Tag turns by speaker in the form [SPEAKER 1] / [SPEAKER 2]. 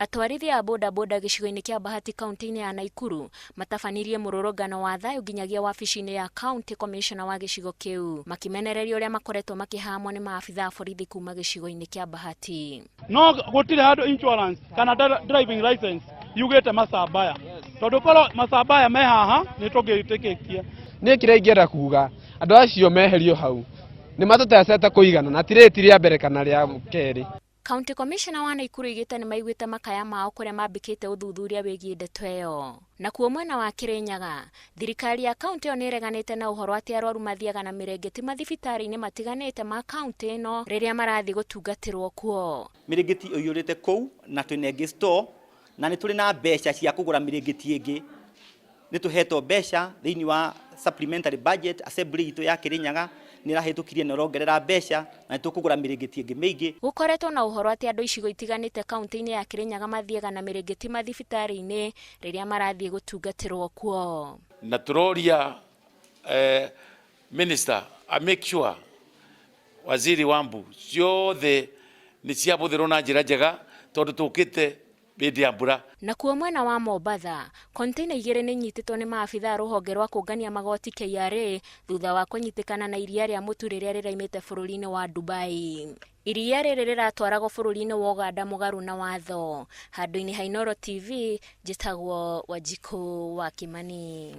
[SPEAKER 1] Atwarithia a bodaboda gĩcigo-inĩ kĩa Bahati kaunti-inĩ ya Naikuru matabanirie mũrũrũngano wa thayũ nginyagia wabici-inĩ ya county commissioner wa gĩcigo kĩu, makĩmenereria ũrĩa makoretwo makĩhamwo nĩ maabitha a borithi kuma gĩcigo-inĩ kĩa Bahati.
[SPEAKER 2] No gũtirĩ handũ insurance kana driving license yugĩte macambaya, tondũ korwo macambaya me haha nĩ tũngĩtĩkĩtie.
[SPEAKER 3] Niĩ kĩrĩa ingĩenda kuga, andũ acio meherio hau nĩ matũtecete kũigana, na ti rĩti rĩa mbere kana rĩa kerĩ.
[SPEAKER 1] County Commissioner wa Naikuru oigĩte nĩmaiguĩte makaya mao kũrĩa mambĩkĩte ũthuthuria wĩgiĩ ndeto ĩyo. Nakuo mwena wa Kirinyaga, thirikari ya kaunti ĩyo nĩĩreganĩte na ũhoro atĩ arwaru mathiaga na mĩrĩngĩti mathibitarĩ-inĩ matiganĩte ma kaunti ĩno rĩrĩa marathiĩ gũtungatĩrwo kuo.
[SPEAKER 4] Mĩrĩngĩti ĩiyũrĩte kũu na twĩna ĩngĩ store, na nĩ tũrĩ na mbeca cia kũgũra mĩrĩngĩti ĩngĩ. Nĩ tũhetwo mbeca thĩinĩ wa supplementary budget, assembly itũ ya Kirinyaga nĩ ĩrahĩtũkirie na ĩrongerera mbeca, na nĩ tũkũgũra mĩrĩngĩti ĩngĩ mĩingĩ.
[SPEAKER 1] Gũkoretwo na ũhoro atĩ andũ icigo itiganĩte kaunti-inĩ ya Kirinyaga mathiaga na mĩrĩngĩti mathibitarĩ-inĩ rĩrĩa marathiĩ gũtungatĩrwo kuo.
[SPEAKER 5] Na tũroria minister a make sure waziri wa mbu ciothe nĩ ciabũthĩrwo na njĩra njega, tondũ tũkĩte hĩndĩ ya mbura.
[SPEAKER 1] Nakuo mwena wa Mombatha, container igĩrĩ nĩ inyitĩtwo nĩ maabitha a rũhonge rwa kũngania magoti KRA thutha wa kũnyitĩkana na iria rĩa mũtu rĩrĩa rĩraimĩte bũrũri-inĩ wa Dubai. Iria rĩrĩ rĩratwaragwo bũrũri-inĩ wa Uganda mũgarũ na watho. Handũ-inĩ ha Inooro TV, njĩtagwo Wanjikũ wa Kimani.